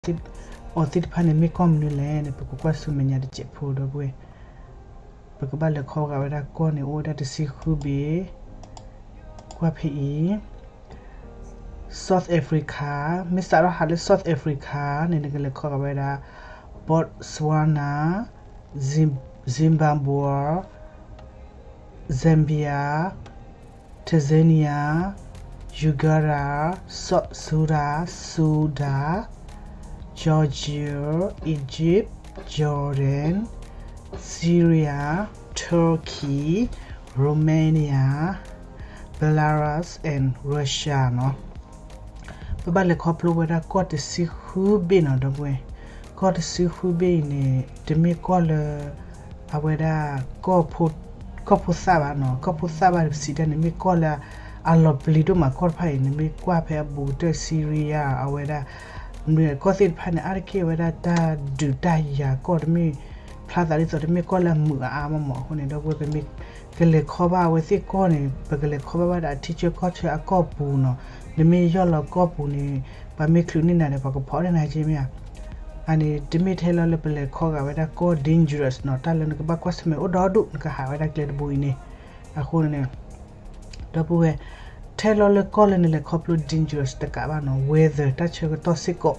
အီၤသ့ၣ်တဖၣ်န့ၣ် မ့ၢ်ကီၢ်မနုၤလဲၣ်န့ၣ် ပကကွၢ်ဆူမဲာ်ညါတစဲးဖိ ဒီပုၢ်ဝဲၢ်, ပကဘၣ်လဲၤခီဂာ်ဝဲဒၣ်ကီၢ်န့ၣ် အိၣ်ဝဲဒၣ်တဆံဃုဘ့ၣ်, ကွၢ်ဖဲအံၤ South Africa, မ့ၢ်စးထီၣ်ဟးလၢ South Africa န့ၣ် နကလဲၤခီဂာ်ဝဲဒၣ် Botswana, Zim- Zimbabwe, Zambia, Tanzania, Uganda, South Sudan, Sudan, Georgia, Egypt, Jordan, Syria, Turkey, Romania, Belarus and Russia နီၤ. ပဘၣ်လဲၤခီဖျိဝဲဒၣ်ကီၢ်တဆံဃုဘ့ၣ်နီၤ ဒီပုၢ်ဝဲၢ်, ကီၢ်တဆံဃုဘ့ၣ်အံၤန့ၣ် တမ့ၢ်ကီၢ်လၢ အဝဲဒၣ် ကီၢ်ဖိသၣ်ဘၣ်နီၤ, ကီၢ်ဖိသၣ်ဘၣ်စံးတၢ်န့ၣ် မ့ၢ်ကီၢ်လၢအလီၤပျံၤဒိၣ်မး ကီၢ်တဖၣ်အံၤ နမ့ၢ်ကွၢ်ဖဲအဘူးကတၢၢ် Syria အဝဲဒၣ် ကီၢ်သ့ၣ်တဖၣ်န့ၣ် အါတက့ၢ်ဝဲဒၣ်တၢ်ဒုးတၢ်ယၤကီၢ် တမ့ၢ်ဖျါသးဒ်သိး တမ့ၢ်ကီၢ်လၢအမုာ်အါအါမးမး အဃိန့ၣ် ဒီပုၢ်ဝဲၢ် ပမ့ၢ်ကလဲၤခီဘၣ်အဝဲသ့ၣ်ကီၢ်န့ၣ် ပကလဲၤခီဘၣ်ဝဲဒၣ်အထံဆၢကီၢ်ဆၢအကီၢ်ပူၤနီၤ, နမ့ၢ်ယီၢ်လီၤကီၢ်ပူၤန့ၣ် ပှၤမ့ၢ်ချုးန့ၢ်နၤဒီး ပှၤကဖီးန့ၢ်နၤက့မ့ၢ်ဧါ. အန့ၣ် တမ့ၢ်ထဲလီၤလၢပလဲၤခီဂာ်ဝဲဒၣ်ကီၢ် dangerous နီၤ, တၢ်လၢနကဘၣ်ကွၢ်ဆၢၣ်မဲာ်အိၣ်ဒီဒူၣ် နကဟးဝဲဒၣ်ကျဲတဘိအံၤန့ၣ်, အဃိန့ၣ် ဒီပုၢ်ဝဲၢ်, ထဲလီၤလၢကီၢ်လၢနလဲၤခီဖျိ dangerous တကးဘၣ်နီၤ, weather တၢ်ဆၢကတီၢ်စ့ၢ်ကီး,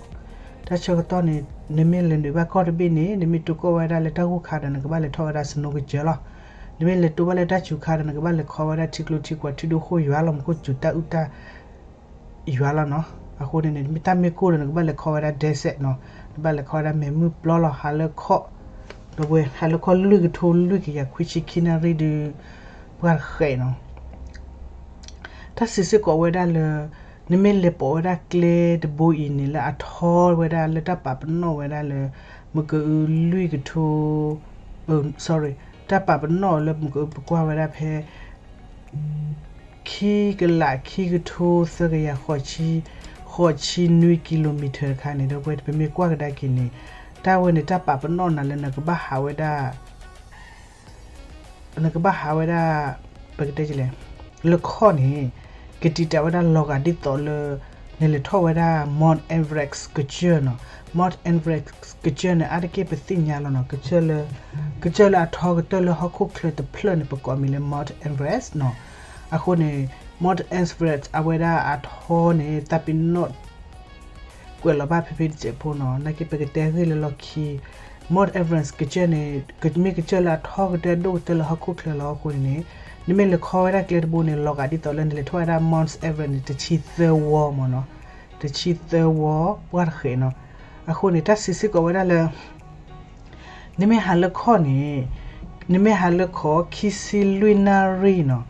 တၢ်ဆၢကတီၢ်န့ၣ် နမ့ၢ်လဲၤနုာ်ဘၣ်ကီၢ်တဘ့ၣ်န့ၣ် နမ့ၢ်တိၢ်ကီၢ်ဝဲဒၣ်လၢတၢ်ဂိၢ်ခါဒီး နကဘၣ်လဲၤထီၣ်ဝဲဒၣ် snow ကစၢၢ်လီၤ. နမ့ၢ်လဲၤတိၢ်ဘၣ်လၢတၢ်စူၤခါဒီး နကဘၣ်လဲၤခီဝဲဒၣ်ထံကျိထံကွာ် ထံဒိၣ်ဃိၣ်ယွၤလီၤ, မူခိၣ်စူၤတၢ်အုၣ်တၢ် ယွၤလီၤနီၤ. အဃိန့ၣ်န့ၣ် မ့ၢ်တၢ်မ့ၢ်ကိၢ်ဒီး နကဘၣ်လဲၤခီဝဲဒၣ် desert နီၤ, နဘၣ်လဲၤခီဝဲဒၣ်မဲာ်မုၢ်ပျီလီၤ, ဟးလၢခီၣ်, ဒီပုၢ်ဝဲၢ် ဟးလၢခီၣ်လွံၢ်ကထိလွံၢ်ကယၤခွံဆံခံနၣ်ရံၣ်ဒုး ပှၢ်တဃဲးနီၤ. တၢ်စံးစ့ၢ်ကီးဝဲဒၣ်လၢ နမ့ၢ်လဲၤပိာ်ဝဲဒၣ်ကျဲတဘိအံၤန့ၣ် လၢအထီဝဲဒၣ်လၢတၢ်ပာ်ပနီၣ်ဝဲဒၣ်လၢ မကအုလွံၢ်ကထိ, sorry, တၢ်ပာ်ပနီၣ်လၢမကအု ပကွၢ်ဝဲဒၣ်ဖဲ ခံကလးခံကထိသၢကယၤ ဃိးဆံနွံ kilometer တခါန့ၣ် ဒီပုၢ်ဝဲၢ် ပမ့ၢ်ကွၢ်ကဒါက့ၤန့ၣ် တၢ်ဝဲန့ၣ် တၢ်ပာ်ပနီၣ်နၤလၢနကဘၣ်ဟးဝဲဒၣ် နကဘၣ်ဟးဝဲဒၣ် ပကတဲလဲၣ်, လၢခီၣ်န့ၣ် ကတံာ်တာ်ဝဲဒၣ်လီၤဂာ်ဒ်သိးလၢ နလဲၤထီၣ်ဝဲဒၣ် Mount Everest ကစၢၢ်နီၤ. Mount Everest ကစၢၢ်န့ၣ် အါတက့ၢ်ပသ့ၣ်ညါလီၤနီၤ, ကစၢၢ်လၢ ကစၢၢ်လၢအထီကတၢၢ်လၢဟီၣ်ခိၣ်ချၢတဖျၢၣ်န့ၣ် ပကိးမံၤလၢ Mount Everest နီၤ. အဃိန့ၣ် Mount Everest အဝဲဒၣ်အထီန့ၣ် တၢ်ပာ်ပနီၣ် ကွဲးလီၤဘၣ်ဖဲဖဲတစဲးဖိနီၤ, နာ်က့ပကတဲဂ့ၢ်လၢလီၢ်ခံ Mount Everest ကစၢၢ်န့ၣ် မ့ၢ်ကစၢၢ်လၢအထီကတၢၢ်ဒိၣ်ကတၢၢ်လၢဟီၣ်ခိၣ်ချၢလီၤ. အဃိန့ၣ်န့ၣ် နမ့ၢ်လဲၤခီဝဲဒၣ်ကျဲတဘိန့ၣ် လီၤဂာ်ဒ်သိးလၢနလဲၤထီၣ်ဝဲဒၣ် Mount Everest န့ၣ် တဆံသၢဝီမ့ၢ်နီၤ, တဆံသၢဝီ ပှၢ်တဃဲးနီၤ. အဃိန့ၣ် တၢ်စံးစ့ၢ်ကီးဝဲဒၣ်လၢ နမ့ၢ်ဟးလၢခီၣ်န့ၣ် နမ့ၢ်ဟးလၢခီၣ်ခံဆံလွံၢ်နၣ်ရံၣ်နီၤ, န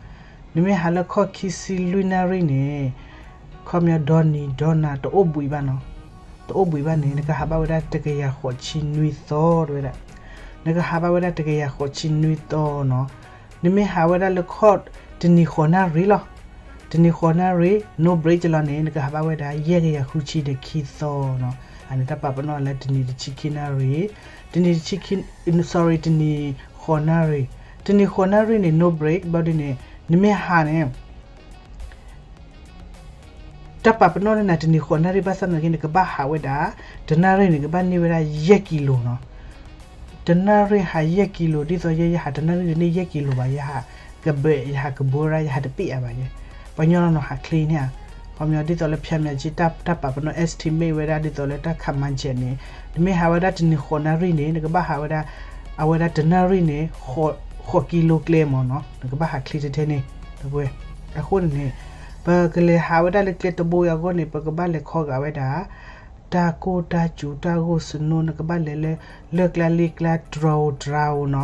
မ့ၢ်ဟးလၢခီၣ်ခံဆံလွံၢ်နၣ်ရံၣ်န့ၣ် ခီပညီဒီနံၤဒီနၤတအိၣ်ဘှံးဘၣ်နီၤ, တအိၣ်ဘှံးဘၣ်န့ၣ် နကဟးဘၣ်ဝဲဒၣ်တကယၤဃိးဆံနွံသီတဝဲဒၣ်, နကဟးဘၣ်ဝဲဒၣ်တကယၤဃိးဆံနွံသီနီၤ. နမ့ၢ်ဟးဝဲဒၣ်လၢခီၣ်တနံၤဃိးနၣ်ရံၣ်လီၤ, တနံၤဃိးနၣ်ရံၣ် no break လီၤန့ၣ် နကဟးဘၣ်ဝဲဒၣ် ယဲၢ်ကယၤဃုဆံဒီးခံသီနီၤ. အန့ၣ်တၢ်ပာ်ပနီၣ်လၢတနံၤတဆံခံနၣ်ရံၣ်, တနံၤတဆံခံ sorry တနံၤဃိးနၣ်ရံၣ်, တနံၤဃိးနၣ်ရံၣ်န့ၣ် no break ဘျီဒ်န့ၣ် နမ့ၢ်ဟးန့ၣ် တၢ်ပာ်ပနီၣ်န့ၢ်နၤတနံၤဃိးနၣ်ရံၣ်ဘၣ်ဆၣ်သနာ်က့ နကဘၣ်ဟးဝဲဒၣ် တနၣ်ရံၣ်န့ၣ် ကဘၣ်န့ၢ်ဝဲဒၣ်ယဲၢ်ကံလိၤနီၤ. တနၣ်ရံၣ်ဟးယဲၢ်ကံလိၤ ဒ်သိးယဲ ယဟးတနၣ်ရံၣ်တန့ၢ်ယဲၢ်ကံလိၤဘၣ်, ယဟးကဘဲး ယဟးကဘိရၣ် ယဟးတပ့ၢ်အါဘၣ်ယဲ, ပှၤညီလီၤနီၤ ဟးချ့န့ၢ်ဧါ. ခီပညီဒ်သိးလၢဖၠါမၠးကၠံ တၢ်ပာ်ပနီၣ် estimate ဝဲဒၣ်ဒ်သိးလၢတၢ် ခမန်ချက် န့ၣ် နမ့ၢ်ဟးဝဲဒၣ်တနံၤဃိးနၣ်ရံၣ်န့ၣ် နကဘၣ်ဟးဝဲဒၣ် အဝဲဒၣ်တနၣ်ရံၣ်န့ၣ် ဃိးကံလိၤကျဲမ့ၢ်နီၤ, နကဘၣ်ဟးချ့ထဲထဲန့ၣ် တဝဲ. အဃိန့ၣ်န့ၣ် ပကလဲၤဟးဝဲဒၣ်လၢကျဲတဘိအံၤအဂီၢ်န့ၣ် ပကဘၣ်လဲၤခီဂာ်ဝဲဒၣ် တၢ်ကိၢ်တၢ်စူၤတၢ်ဂိၢ် snow နကဘၣ်လဲၤလၢ လၢကျါလ့ကျါ တြီၤဧိၤတြၤဧိၤနီၤ.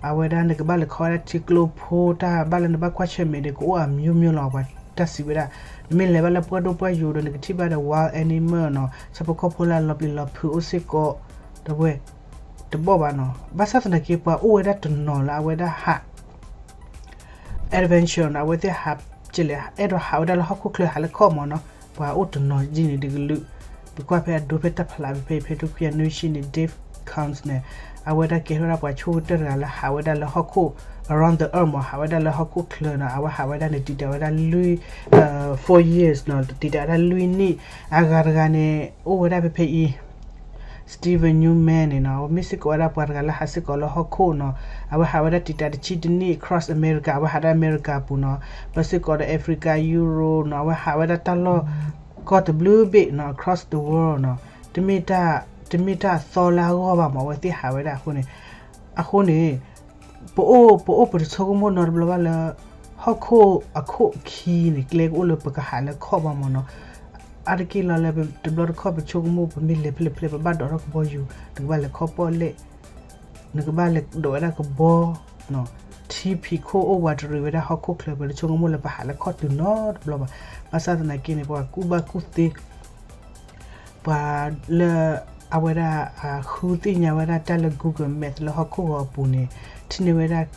အဝဲဒၣ်နကဘၣ်လဲၤခီဝဲဒၣ်ထံကျိဖိ တၢ်ဘၣ်လၢနဘၣ်ကွၢ်ဆၢၣ်မဲာ်ဒီး ကအိၣ်အမျိုးမျိုးလီၤ ပှၤတၢ်စံးဝဲဒၣ်. နမ့ၢ်လဲၤဘၣ်လၢပှၢ်ဒိၣ်ပှၢ်ယိာ်ဒီး နကထံၣ်ဘၣ်ဒီး wild animal နီၤ, ဆၣ်ဖိကီၢ်ဖိလၢအလီၤပျံၤလီၤဖုးအိၣ်စ့ၢ်ကီး တဝဲ တဘီၣ်ဘၣ်နီၤ. ဘၣ်ဆၣ်သနာ်က့ ပှၤအိၣ်ဝဲဒၣ်တနီၤလၢအဝဲဒၣ်ဟး adventure နီၤ, အဝဲသ့ၣ်ဟး ကလဲၣ် အဲၣ်ဒိးဟးဝဲဒၣ်လၢဟီၣ်ခိၣ်ချၢ ဟးလၢခီၣ်မ့ၢ်နီၤ. ပှၤအိၣ်တနီၤဒ်န့ၣ်တကလုာ်, ပကွၢ်ဖဲအဒိဖဲတၢ်ဖျးဖဲ ဖဲ ဖဲတခွံကယၤနွံဆံန့ၣ် Dave Kantz န့ၣ် အဝဲဒၣ်ကဲထီၣ်ဝဲဒၣ်ပှၤဆိကတၢၢ်တဂၤလၢဟးဝဲဒၣ်လၢဟီၣ်ခိၣ် around the earth မ့ၢ် ဟးဝဲဒၣ်လၢဟီၣ်ခိၣ်ချၢနီၤ. အဝဲဟးဝဲဒၣ်န့ၣ် တံာ်တာ်ဝဲဒၣ်လွံၢ် four years နီၤ, တံာ်တာ်ဝဲဒၣ်လွံၢ်နံၣ်, အဂၤတဂၤန့ၣ် အိၣ်ဝဲဒၣ်ဖဲဖဲအံၤ Steven Newman န့ၣ်နီၤ အဝဲမ့ၢ်စ့ၢ်ကီးဝဲဒၣ်ပှၤတဂၤလၢဟးစ့ၢ်ကီးလၢဟီၣ်ခိၣ်နီၤ အဝဲဟးဝဲဒၣ်တံာ်တာ်တဆံတနံၣ် across America အဝဲဟးဒၣ် America အပူၤနီၤ ပစ့ၢ်ကီးဒီး Africa, Europe နီၤ အဝဲဟးဝဲဒၣ်တၢ်လီၢ်ကီၢ်တဘျုးဘ့ၣ်နီၤ across the world နီၤ တမ့ၢ်တၢ်သီလၢအဂီၢ်ဘၣ်မး အဝဲသ့ၣ်ဟးဝဲဒၣ်အဃိန့ၣ် အဃိန့ၣ် ပအိၣ် ပအိၣ်ပတဆိကမိၣ်နီတဘျီဘၣ်လၢ ဟီၣ်ခိၣ်အခိၣ်ခံန့ၣ် ကျဲကအိၣ်လၢပကဟးလၢခီၣ်ဘၣ်မးနီၤ အါတက့ၢ်လီၤလၢတဘျီတခီၣ်ပဆိကမိၣ် ပမ့ၢ်လဲၤဖဲလဲၣ်ဖဲလဲၣ် ပဘၣ်ဒိးထီၣ်ကဘီယူၤ နကဘၣ်လဲၤခီၣ်ပီၣ်လဲၣ် နကဘၣ်လဲၤဒိးဝဲဒၣ်ကဘီ ထံဖံးခိၣ်အိၣ်ဝးတရံးဝဲဒၣ်ဟီၣ်ခိၣ်ချၢ ပတဆိကမိၣ်လၢပဟးလၢခီၣ်တုၤနီတဘျီဘၣ်. ဘၣ်ဆၣ်သနာ်က့န့ၣ် ပှၤကူၣ်ဘၣ်ကူၣ်သ့ ပှၤလၢအဝဲဒၣ် ဃုသ့ၣ်ညါဝဲဒၣ်တၢ်လၢ Google Map လၢဟီၣ်ခိၣ်ဂီၤအပူၤန့ၣ် ထံၣ်န့ၢ်ဝဲဒၣ်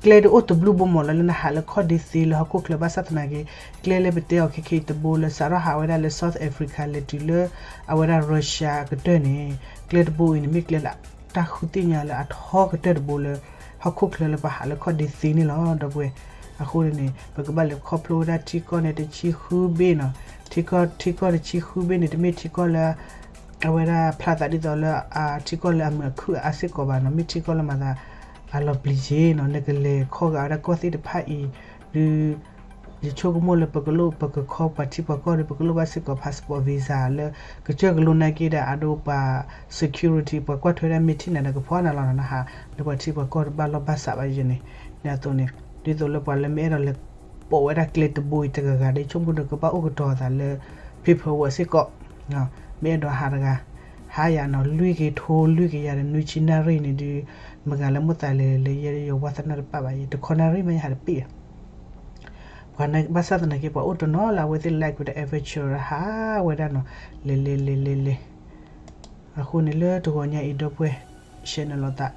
ကျဲဒၣ်အိၣ်တဘျုးဘိမးလီၤ လၢနဟးလၢခီၣ်ဒ့သ့လၢဟီၣ်ခိၣ်ချၢ ဘၣ်ဆၣ်သနာ်က့ ကျဲလၢပတဲအီၤခဲခဲအံၤတဘိလၢ စးထီၣ်ဟးဝဲဒၣ်လၢ South Africa လဲၤတုၤလၢ အဝဲဒၣ် Russia အကတၢၢ်န့ၣ် ကျဲတဘိအံၤန့ၣ် မ့ၢ်ကျဲလၢတၢ်ဃုသ့ၣ်ညါလၢအထီကတၢၢ်တဘိလၢ ဟီၣ်ခိၣ်ချၢလၢပဟးလၢခီၣ်ဒ့သ့န့ၣ်လီၤ ဒီပုၢ်ဝဲၢ်. အဃိန့ၣ်န့ၣ် ပကဘၣ်လဲၤခီဖျိဝဲဒၣ်ထံကီၢ်န့ၣ်တဆံဃုဘ့ၣ်နီၤ ထံကီၢ် ထံကီၢ်တဆံဃုဘ့ၣ်န့ၣ် တမ့ၢ်ထံကီၢ်လၢ အဝဲဒၣ်ဖျါသးဒ်သိးလၢ ထံကီၢ်လၢအမုာ်အခုၣ်အါစ့ၢ်ကီးဘၣ်နီၤ မ့ၢ်ထံကီၢ်လၢမၤသး အလီၤပျံၤက့ၤနီၤ နကလဲၤခီဂာ်ဝဲဒၣ်ကီၢ်သ့ၣ်တဖၣ်အံၤ ဒုး ယဆိကမိၣ်လၢပကလိၣ် ပကခီပှၤထံပှၤကီၢ်ဒီး ပကလိၣ်ဘၣ်စ့ၢ်ကီး passport visa လၢ ကစၢၢ်ကလိနာ်က့ဒီး အဒိပှၤ security ပှၤကွၢ်ထွဲဒၣ်မ့ၢ်ထံၣ်နၤဒီးကဖီၣ်နၤလီၤနီၤ နဟး လၢပှၤထံပှၤကီၢ်တဘၣ်လီၢ်ဘၣ်စးဘၣ်ယဲန့ၣ် ဒ်အသိးန့ၣ် ဒ်သိးလၢပှၤလၢမ့ၢ်အဲၣ်ဒိးလဲၤပိာ်ဝဲဒၣ်ကျဲတဘိအံၤတဂၤဂၤဒီး ဆိကမိၣ်ဒီးကဘၣ်အိၣ်ကတီၤသးလၢ paperwork စ့ၢ်ကီး မ့ၢ်အဲၣ်ဒိးဟးတဂၤ ဟးယၤနီၤ လွံၢ်က့ၤထိ လွံၢ်က့ၤယၤဒီး နွံဆံနၣ်ရံၣ်န့ၣ်ဒုး မ့ၢ်ဂၤလၢမိၣ်သးလဲၤလဲၤယဲ ယဝါသနာတပာ်ဘၣ်ယဲ တခီနၣ်ရံၣ်မ့ၢ်ယဟးတပ့ၢ် ပှၤဘၣ်ဆၣ်သနာ်က့ ပှၤအိၣ်တနီၤလၢအဝဲသ့ၣ် like ဝဲဒၣ် adventure ဟးဝဲဒၣ်နီၤ လဲၤလဲၤလဲၤလဲၤလဲၤ အဃိန့ၣ်လၢတဂီၤညါအံၤ ဒီပုၢ်ဝဲၢ် share န့ၢ်လိာ်သး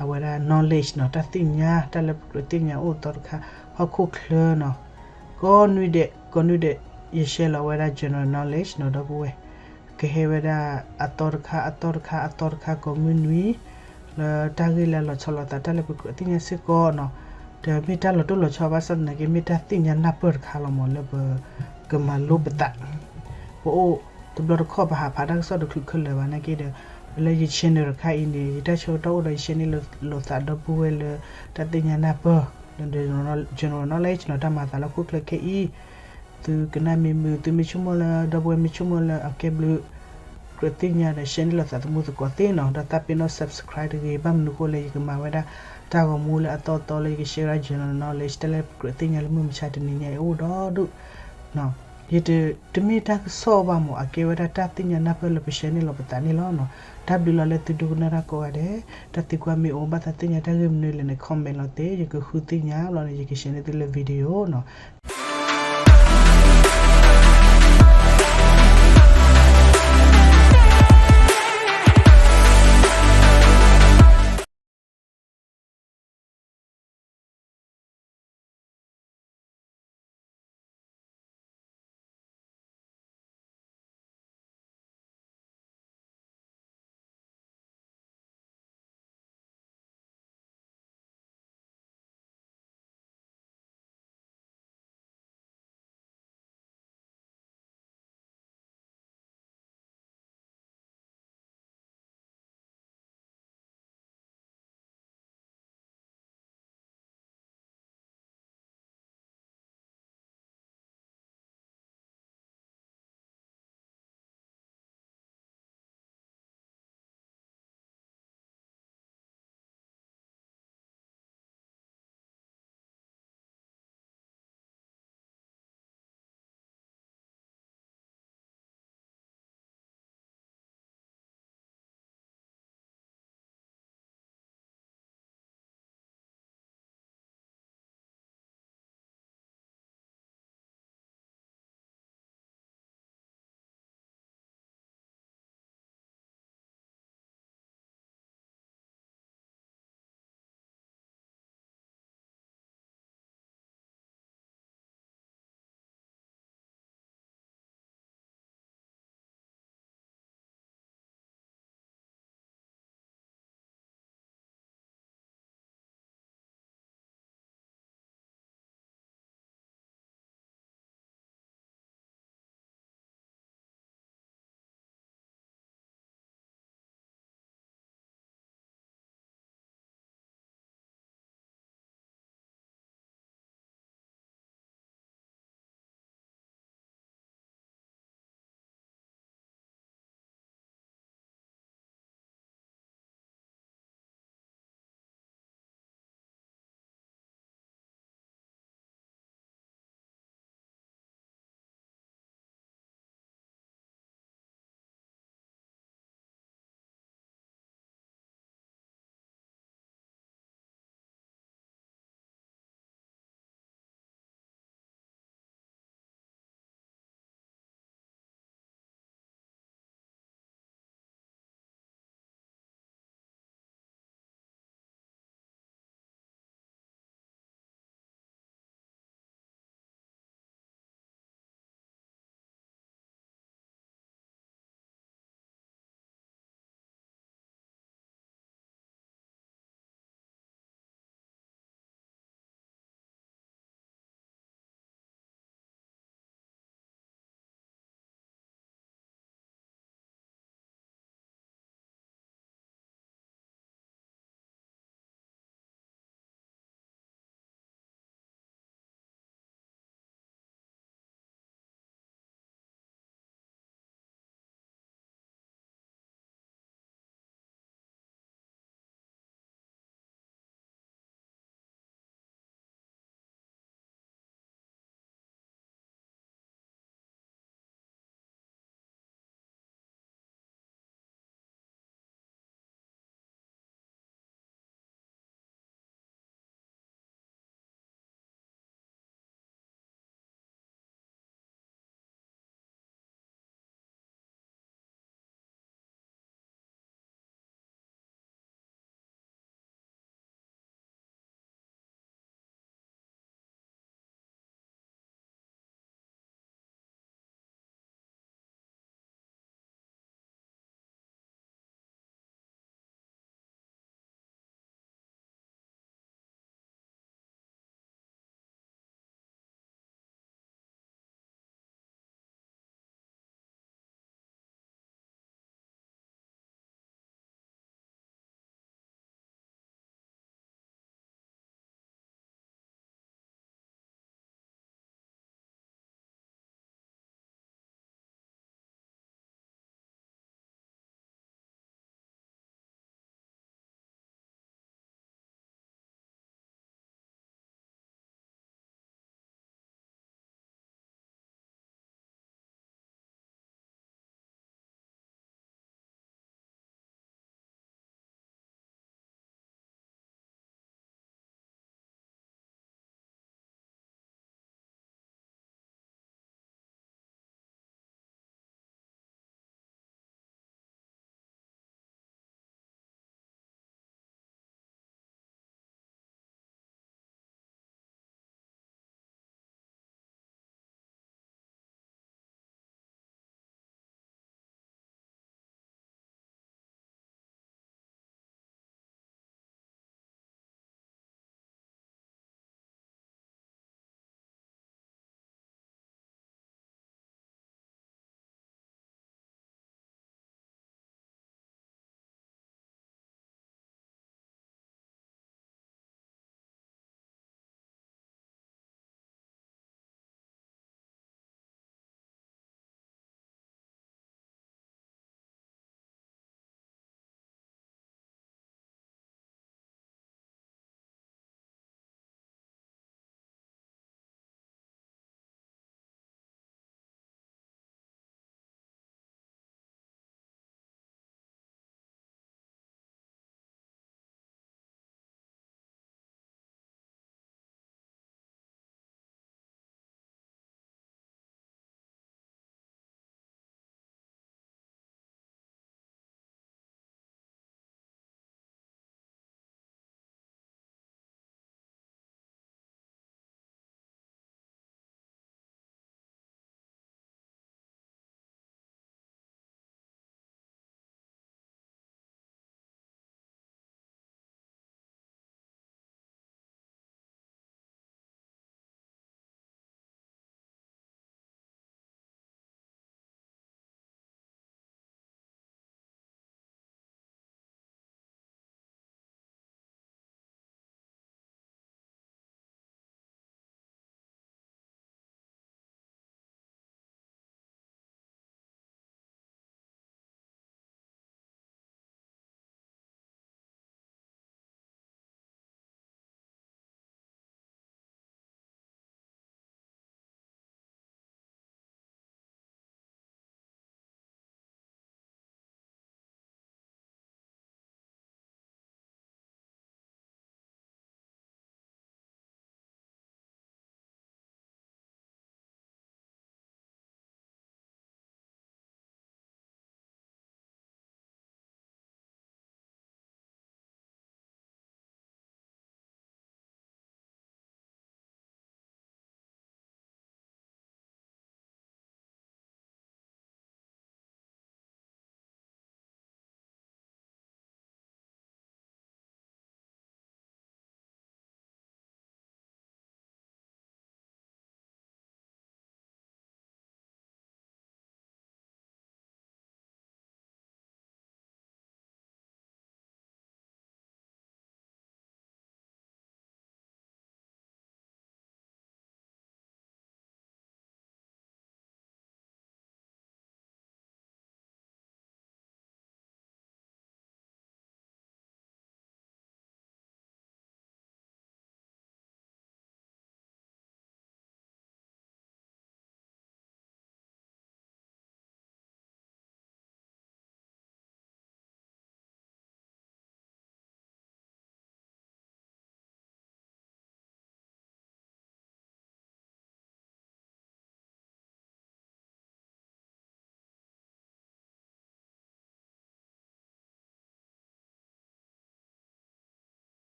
အဝဲဒၣ် knowledge နီၤ တၢ်သ့ၣ်ညါ တၢ်လၢပကြၢးသ့ၣ်ညါအိၣ်သီတခါ ဟီၣ်ခိၣ်ချၢနီၤ ကိးနွံဒဲး ကိးနွံဒဲး ယ share လီၤဝဲဒၣ် general knowledge နီၤ ဒီပုၢ်ဝဲၢ် ကဟဲဝဲဒၣ် အသီတခါ အသီတခါ အသီတခါ ကိးမုၢ်နွံ လၢတၢ်ဂ့ၢ်လၢအလီၤဆီလိာ်သး တၢ်လၢပကြၢးသ့ၣ်ညါစ့ၢ်ကီးနီၤ ဒီးမ့ၢ်တၢ်လီၤတိၢ်လီၤဆီဘၣ်ဆၣ်သနာ်က့ မ့ၢ်တၢ်သ့ၣ်ညါနၢ်ပၢၢ်တခါလီၤမး လၢပကမၤလိပသး ပအိၣ်တဘျီတခီၣ် ပဟးဖးတၢ်ကစီၣ်တချုးခဲလၢာ်ဘၣ်နာ်က့ဒီး လၢယ channel တခါအံၤန့ၣ် ယတၢ်ဆၢကတီၢ်အိၣ်ဒီး ယ share န့ၢ်လိာ်သးဒီပုၢ်ဝဲၢ်လၢ တၢ်သ့ၣ်ညါနၢ်ပၢၢ် general knowledge နီၤ တၢ်မၤသးလၢဟီၣ်ခိၣ်ချၢခဲအံၤ သုကနၣ်မ့ၢ်မုာ် သုမ့ၢ်ဆိကမိၣ်လၢ ဒီပုၢ်ဝဲၢ်မ့ၢ်ဆိကမိၣ်လၢအကဲဘျုး ကြၢးသ့ၣ်ညါဒီး share န့ၢ်လိာ်သးသမူသကိးသ့နီၤ ဒီးသးပ့ၤနီၣ် subscribe တဂ့ၤ ဘၣ်မနုၤဃိလဲၣ် ယကမၤဝဲဒၣ် တၢ်ဂီၤမူလၢအသီသီလၢယက share ဝဲဒၣ် general knowledge တၢ်လၢပကြၢးသ့ၣ်ညါလၢမုၢ်မဆါတနံၤညါအံၤအိၣ်ဒီဒူၣ် ယတ တမ့ၢ်တၢ်ကစီၣ်ဘၣ်မး အကဲဝဲဒၣ်တၢ်သ့ၣ်ညါနၢ်ပၢၢ်လၢပ share န့ၢ်လိာ်ပသးန့ၣ်လီၤနီၤ တၢ်ဘျုးလီၤလၢသုဒိကနၣ်တၢ်ကိးဂၤဒဲး တၢ်သံကွၢ်မ့ၢ်အိၣ် ဘၣ်သးသ့ၣ်ညါတၢ်ဂ့ၢ်မနုၤလဲၣ်န့ၣ် comment လီၤသ့ ယကဃုသ့ၣ်ညါလီၤန့ၣ် ယက share န့ၢ်သုလၢ video နီၤ